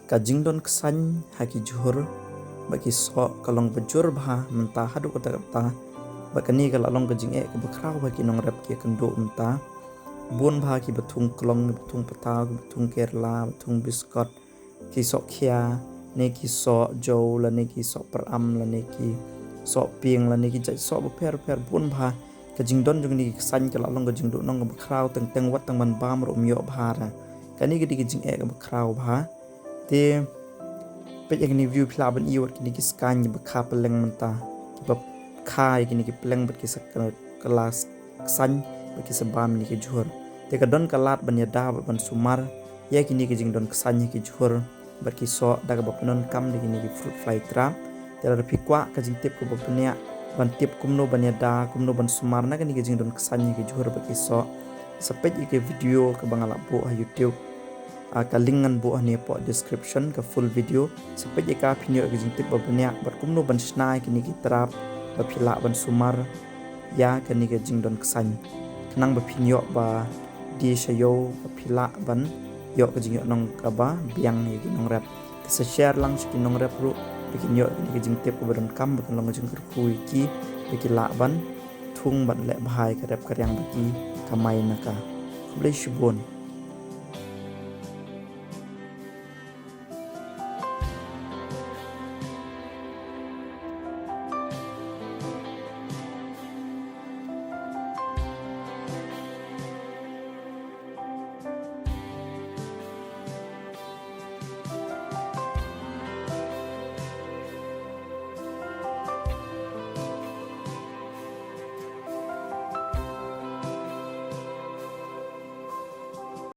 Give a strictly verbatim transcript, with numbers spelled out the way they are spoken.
Ka jingdon ksain ha ki jhur bad ki soh ka long ba jur bha mynta haduh katta katta. Bad kane ka la long ka jingeh kaba khraw ha ki nongrep ki kynduh mynta. Bun bha kiba thung klong, kiba thung pataw, kiba thung kerla, ba thung biskot, ki soh khia, ne ki soh jaw, lane ki soh pyram, lane ki soh pieng, lane ki jait soh bapher bapher. Bun bha ka jingdon jong kine ki ksain ka la long ka jingduhnong kaba khraw, teng teng wat tang ban bam ruh ym ïoh bha ra. Kane ka dei ka jingeh kaba khraw bha. Te peit ïa kine view, phi lah ban ïoh wat kine ki skaiñ kiba kha pylleng mynta, kiba kha ïa kine ki pylleng bad ki sa ka, ka la ksain bad ki sa bam ïa kine ki jhur. Te ka don ka lad ban ïada bad ban sumar ïa kine ki jingdon ksain ha ki jhur bad ki soh da kaba pyndonkam da kine ki fruit fly trap. Te lada phi kwah ka jingtip kaba bniah ban tip kumno ban ïada, kumno ban sumar na kine ki jingdon ksain ha ki jhur bad ki soh, sa peit ïa ka video kaba nga la buh ha YouTube. Ah, ka link ngan buh hangne hapoh description, ka full video. Sa peit ïa ka, phin ïoh ka jingtip ba bniah bad kumno ban shna ïa kine ki trap ba phi lah ban sumar ïa kane ka jingdon ksain, khnang ba phin ïoh ba die sha ïew, ba phi lah ban ïoh ka jingïohnong kaba biang ïa ki nongrep. Te sa share lang sha ki nongrep ruh ba kin ïoh kane ka jingtip kaba donkam, ba kan long ka jingkyrkhu ïa ki ba ki lah ban thung ban leh bha ïa ka rep ka riang ba ki kamai na ka. Khublei shibun.